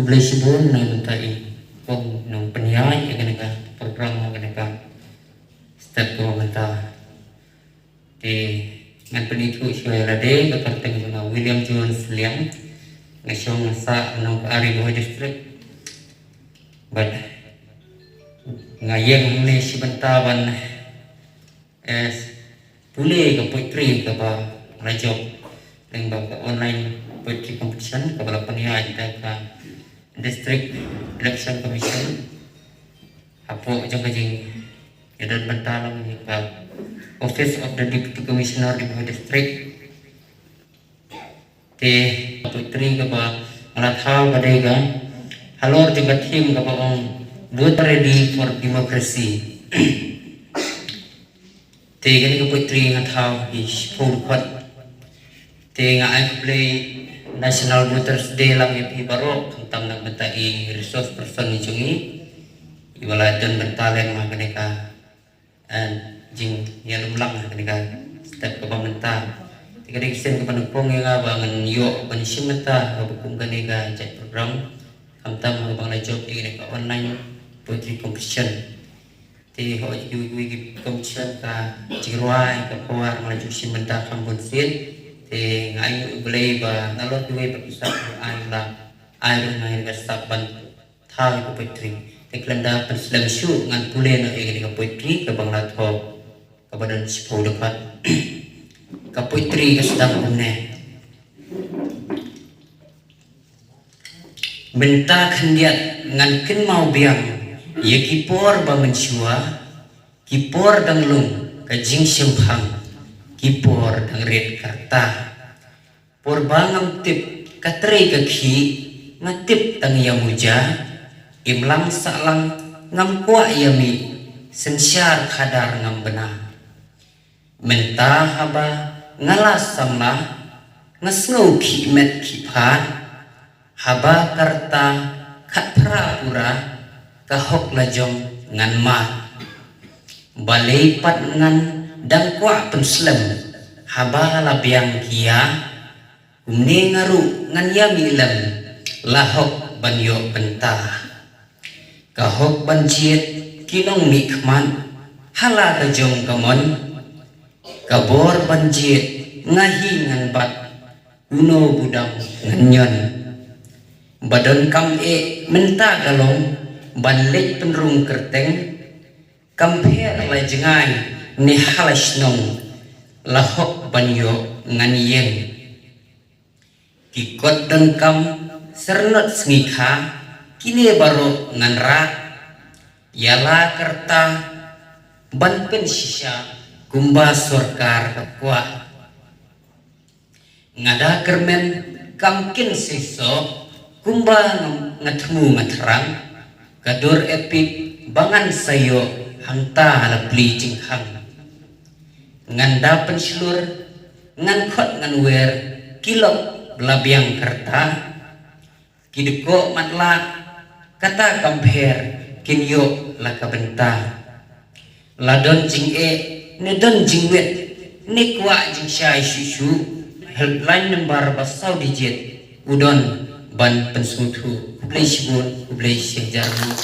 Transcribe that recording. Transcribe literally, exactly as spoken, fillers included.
Khublei shibun na ka bynta i kong nongpynïaid ïa kane ka program ha kane ka step kaba mynta. Te ngan pynithuh shuwa ïa lade, ka kyrteng jong nga William Jones Liang. Nga shong nga sah na Nongkari, Bhoi District. Bad nga ïeng hangne shi bynta ban, eh, pule ka poetry kaba la jop lyngba ka online poetry competition kaba la pynïaid da ka District Election Commission hapoh jong ka jingïadon bynta lang ïa ka Office of the Deputy Commissioner, Ri Bhoi District. Te poetry kaba nga la thaw ka dei ka halor jong ka theme kaba ong Vote Ready for Democracy. Te kane ka poetry nga thaw hi shiphew dkhot. Te nga ai khublei National Voters Day lang ïa phi baroh, khamtam na ka bynta i resource person jong ngi iba la don bynta lem ha kane ka, eh, jingïalumlang ha kane ka step kaba mynta. Te ka dei ka sien kaba nyngkong ïa nga ba ngan ïoh ban shim bynta kaba kum kane ka jait program, khamtam kaba nga la jop ïa kane ka online poetry competition. Te hooid, kiwei kiwei ki competition ka jingrwai ka pawar nga la ju shim bynta kham bun sien. Te nga ai nguh ïa U Blei ba nalor kiwei pat ki sah ki ai la ai ruh na ïa ka sap ban thaw ïa ka poetry. Te khlem da pynslem shuh, ngan pule noh ïa kane ka poetry kaba nga la thoh kaba don shiphew dkhot. Ka poetry ka sdang kumne. Mynta khyndiat ngan kynmaw biang ïa ki por ba mynshuwa, ki por dang lung ka jingshemphang, ki por dang rit ka rta. Por ba ngam tip ka trei ka khih, nga tip tang ïa muja, imlang sahlang ngam kwah ïa mih, synshar khadar ngam bna. Mynta haba nga la samla, nga sngew khih met khih phad, haba ka rta khatphra pura, ka hok la jong ngan mad. Balei pat ngan dang kwah pynslem, haba la biang ki ïa, kumne nga ruh ngan ïa mih lem, la hok ban ïoh bynta. Ka hok ban jied ki nongmihkhmat, ha la ka jong ka mon. Ka bor ban jied nga hi ngan bat, uno budang ngan ñion. Ba donkam eh mynta ka long, ban leit pynrung kyrteng. Kam pher la jngai ne ha la shnong, la hok ban ïoh ngan ïeng. Ki kot donkam syrnod sngi kha, kine baroh ngan rah. Ïa la ka rta ban pynshisha kumba sorkar ka kwah. Nga da kyrmen kam kin seisoh, kumba nga thmu nga thrang. Ka dur epit ba ngan sa ïoh hangta la pli jingkhang. Ngan da pynshlur, ngan khot ngan wer, ki lok ba la biang ka rta. Ki dkoh matlah, kata kam pher, kin ïoh la ka bynta. La don jingeh, ne don jingwit, ne kwah jingshai shuh shuh, helpline number ba saw digit, u don ban pynsngewthuh. Khublei shibun, khublei shihajar nguh.